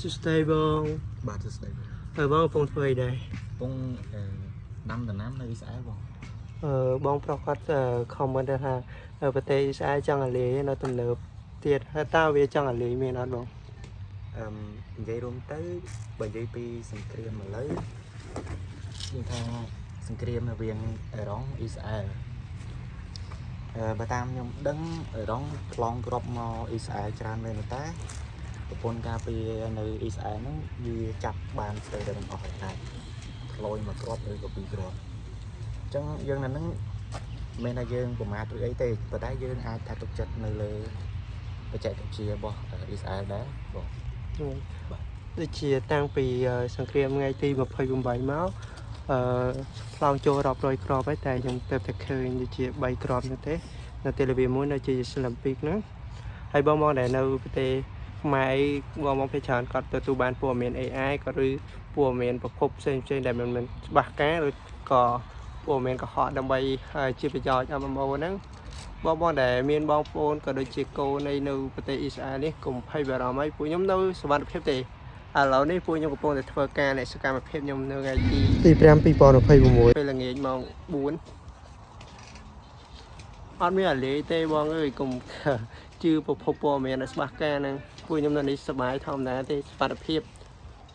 សួស្តីបង បាទសួស្តីបង ហើយបងកំពុងធ្វើអីដែរ កំពុងអឺដាំដំណាំនៅអ៊ីស្រាអែលបង អឺបងប្រុសគាត់ comment ថាប្រទេសអ៊ីស្រាអែលចង់អាលាយនៅទំនើបទៀតហើយតើវាចង់អាលាយមានអត់បង អឺមនិយាយរួមទៅបើនិយាយពីសង្គ្រាមឥឡូវយើងថាសង្គ្រាមរវាងអ៊ីរ៉ង់អ៊ីស្រាអែលបើតាមខ្ញុំដឹងអ៊ីរ៉ង់ប្លង់គ្រាប់មកអ៊ីស្រាអែលច្រើនមែនតែប្រពន្ធការពារនៅអ៊ីស្រាអែលហ្នឹងវាចាប់បានស្ទើរតែទាំងអស់ហើយដែរក្លយមួយគ្រាប់ឬក៏ពីរគ្រាប់អញ្ចឹងយើងនៅហ្នឹងមិនមែនថាយើងប្រមាថឬអីទេប៉ុន្តែយើងអាចថាទុកចិត្តនៅលើបច្ចេកវិទ្យារបស់អ៊ីស្រាអែលដែរបង បាទ ដូចជាតាំងពីសង្គ្រាមថ្ងៃទី28មកអឺប្លង់ចូលរាប់រយគ្រាប់ហើយតែខ្ញុំទៅតែឃើញដូចជា3គ្រាប់នោះទេនៅទិលវីមួយនៅជាយូស្លាមពីកហ្នឹងហើយបងមកដែលនៅប្រទេសខ្មែរអីបងមកភាគច្រើនគាត់ទទួលបានព័ត៌មាន AI ក៏ឬព័ត៌មានប្រភពផ្សេងផ្សេងៗដែលមិនមែនច្បាស់ការឬក៏ព័ត៌មានកុហកដើម្បីជាប្រយោជន៍ MMO ហ្នឹងបងបងដែលមានបងប្អូនក៏ដូចជាកូនអីនៅប្រទេសអ៊ីស្រាអែលនេះកុំភ័យបារម្ភអីពួកខ្ញុំនៅសុវត្ថិភាពទេ ឥឡូវនេះពួកខ្ញុំកំពុងតែធ្វើការនៃសកម្មភាពខ្ញុំនៅថ្ងៃទីទី5 2026ពេលល្ងាចម៉ោង4អត់មានអាលាយទេបងអើយកុំ ជឿប្រភពព័ត៌មានឲ្យច្បាស់ការហ្នឹងពួកខ្ញុំនៅនេះសប្បាយធម្មតាទេសុវត្ថិភាព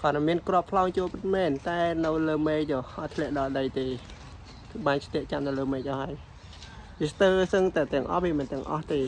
គាត់តែមានក្របផ្លោងចូលពិតមែនតែនៅលើមេឃអត់ធ្លាក់ដល់ដីទេគឺបាញ់ស្ទាក់ចាំនៅលើមេឃអស់ហើយវាស្ទើរសឹងតែទាំងអស់វាមិនទាំងអស់ទេ។